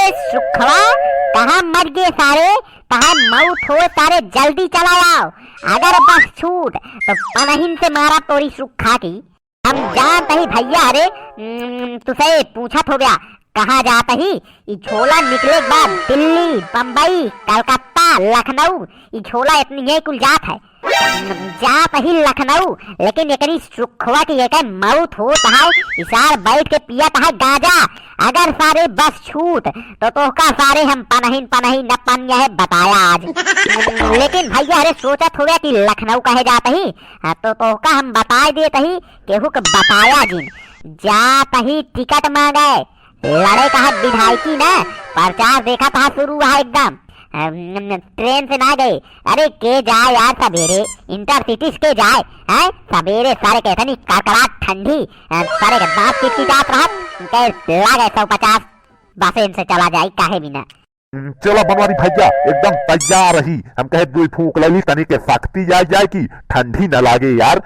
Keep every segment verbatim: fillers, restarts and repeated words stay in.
सुखवा, कहाँ मर गए सारे? कहाँ मौत हो सारे? जल्दी चला आओ। अगर बस छूट तो पनहिन से मारा तोरी सुखा की। हम जानत ही भइया, अरे, उम, तुसे पूछत हो गया, कहाँ जात ही? ई झोला निकले के बाद दिल्ली, बम्बई, कलकत्ता, लखनऊ, ई झोला इतनी ही कुल जात है। जात ही लखनऊ, लेकिन एकरी सुखवा की एकर मौत होत है, ई सार बैठ के पियत है गांजा। अगर सारे बस छूट, तो तोहका सारे हम पनहिन, पनहिन न पनिया है बताया आज। लेकिन भइया, अरे सोचत हुए कि लखनऊ कहे जात ही, हाँ, तो तोहका हम बताए देत ही, केहू के बताया जिन। जात ही टिकट मांगे, लड़े का है विधायकी ना, प्रचार देखा था शुरू है एकदम। अम, ट्रेन से ना गए, अरे के जाए यार सवेरे, इंटरसिटी से के जाए, हैं? सवेरे सारे के इतनी कड़कड़ाट ठंडी, अ, सारे के दांत किटकिटात रहत, के लागे सौ पचास बसें से चला जाई, काहे बिना। चला बनवारी भइया, एकदम तैयार रही। हम कहे दुई फूंक ले ली, तनी के सख्ती आ जाए कि ठंडी न लागे यार।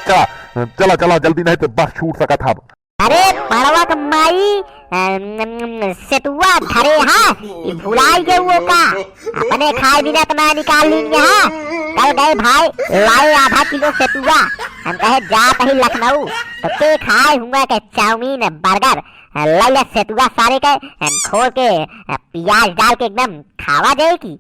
चला, चला, चला जल्दी, नहीं तो बस छूट सकत हब। अरे पड़वा के माई, अम, सेतुआ धरे हा, ई भुलाई गए वो का? अपने खाए बिना तो ना निकाल लीन यहाँ। कल गए भाई, लाए आधा किलो सेतुआ। हम कहे जात ही लखनऊ, तो के खाए हुआ के चाउमीन, बर्गर, लैला सेतुआ सारे के, घोल के, पियाज डाल के एकदम खावा जाए की।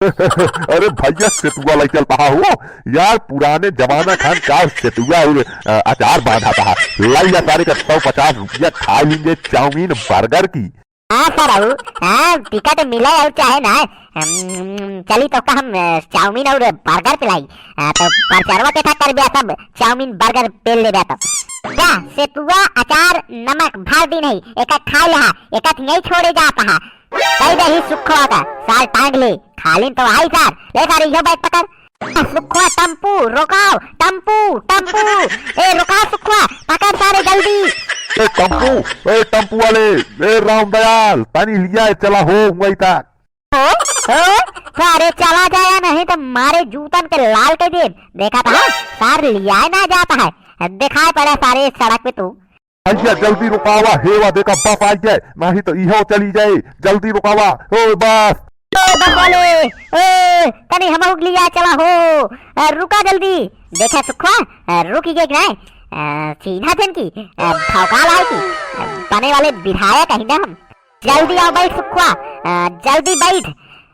अरे भइया, सेतुआ लइ चलत हा हो यार, पुराने जमाना खान का सेतुआ और, अ, अचार बांधा था। लैला सारे का सौ पचास रुपया, खा लेंगे चाउमीन बर्गर की। हाँ सरऊ, हाँ, टिकट मिले और चाहे ना, हम, चली तो का हम, अ, चाउमीन और बर्गर पिलाई। हाँ, तो प्रचारवा के था कर दिया, सब चाउमीन बर्गर पेल ले जाता। जा, सेतुआ, अचार, नमक भर दिन है, एक खाए ले हा, एक नहीं छोड़े जात हा। कह दे ही सुखवा का, सार टांग ले, खालिन तो आई सार, ले सार, इहो बैग पकड़। सुखवा, टम्पू, रोकाओ, टम्पू, टम्पू। ए, रोकाओ सुखवा, पकड़ सारे जल्दी। ए, टम्पू, ए, टम्पू वाले, ए, रामदयाल, तनी लिया चला हो, हुआ ही था। हो, हो, सारे चला जाया नहीं तो मारे जूतन के लाल के दे। देखा था, सार लिया ना जाता है। दिखाई पड़े सारे सड़क पे तू। भइया जल्दी रुकावा, हेवा देखा बस आई जाए, नहीं तो इहो चली जाए। जल्दी रुकावा, ओ बस। ओ बस वाले, ए, तनी हमहू के लिया चला हो। अ, रुका जल्दी। देखा सुखवा, अ, रुक गए कि नहीं? अ, सीधा थे कि, अ, भौकाल आए कि, अ, बने वाले विधायक है ना हम। जल्दी आओ बैठ सुखवा, अ, जल्दी बैठ।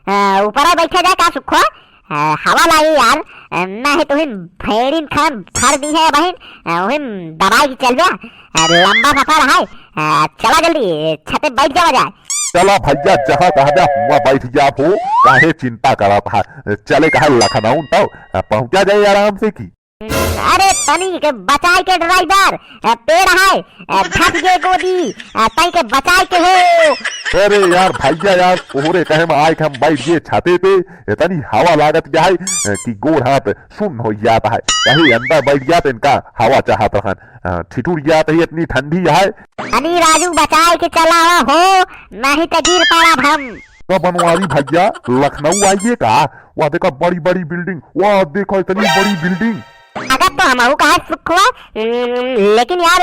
अ, ऊपर बैठा जाए का सुखवा? अ, हवा लागे यार, अ, ना है तो हिम भेड़िन खान भर दी है बहिन, अ, हिम दबाई की चल जा, अ, लंबा सफर है, अ, चला जल्दी, छते बैठ जावा जाए। चला भइया, जहाँ कहा जा, हुआ बैठ जा हो, काहे चिंता करत है, चले कहा लखनऊ तो, अ, पहुँचा जाए आराम से की। अरे तनी के बचाई के ड्राइवर, अ, पेड़ है, अ, धस गे गोदी, अ, तई के बचाई के हो। अरे यार भइया यार, तोहरे कहे में आए के हम बैठ गए छाते पे, इतनी हवा लागत क्या है, अ, कि गोड़ हाथ सुन्न हो जाता है। कहीं अंदर बैठ गया तो इनका हवा चाहत रहन, अ, ठिठुर जात है, इतनी ठंडी है। तनी राजू बचाई के चला हो, नहीं तो गिर पड़ब हम। तो बनवारी भइया, लखनऊ आइए का? वह देखा बड़ी बड़ी बिल्डिंग, वह देखा इतनी बड़ी बिल्डिंग। अगर तो हमहू कहा सुखवा, लेकिन यार,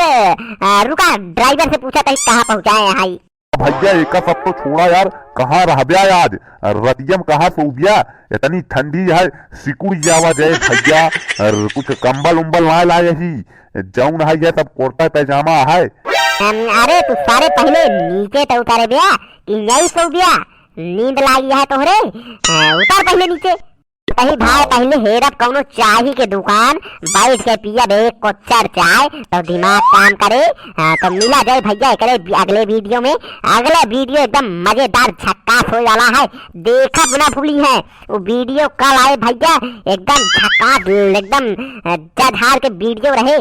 अ, रुका, ड्राइवर से पूछा तही कहाँ पहुँचाए हैं। भइया, एका सब तो छोड़ा यार, कहाँ रहब्या आज? रतिया में कहाँ सोब्या? इतनी ठंडी है, सिकुड़ जावा जाए भइया, और कुछ कंबल उम्बल ना लाए ही, जौन है ये सब कुर्ता पैजामा है। अम, अरे तू सारे पहले नीचे तो उतारे ब्या, कि यही सोब्या, नींद लागी है तोहरे, अ, उतार पहले नीचे। कही भाई, पहिले हेरब कौनो चाही के दुकान, बैठ के पियब एक कोच्चर चाय, तो दिमाग काम करे। हाँ, तो मिला जाए भइया एकरे बी-, अगले वीडियो में। अगले वीडियो एकदम मजेदार झक्कास होए वाला है, देखब ना भूली है। वो वीडियो कल आए भइया, एकदम झक्कास, एकदम, अ, जझार के वीडियो रहे।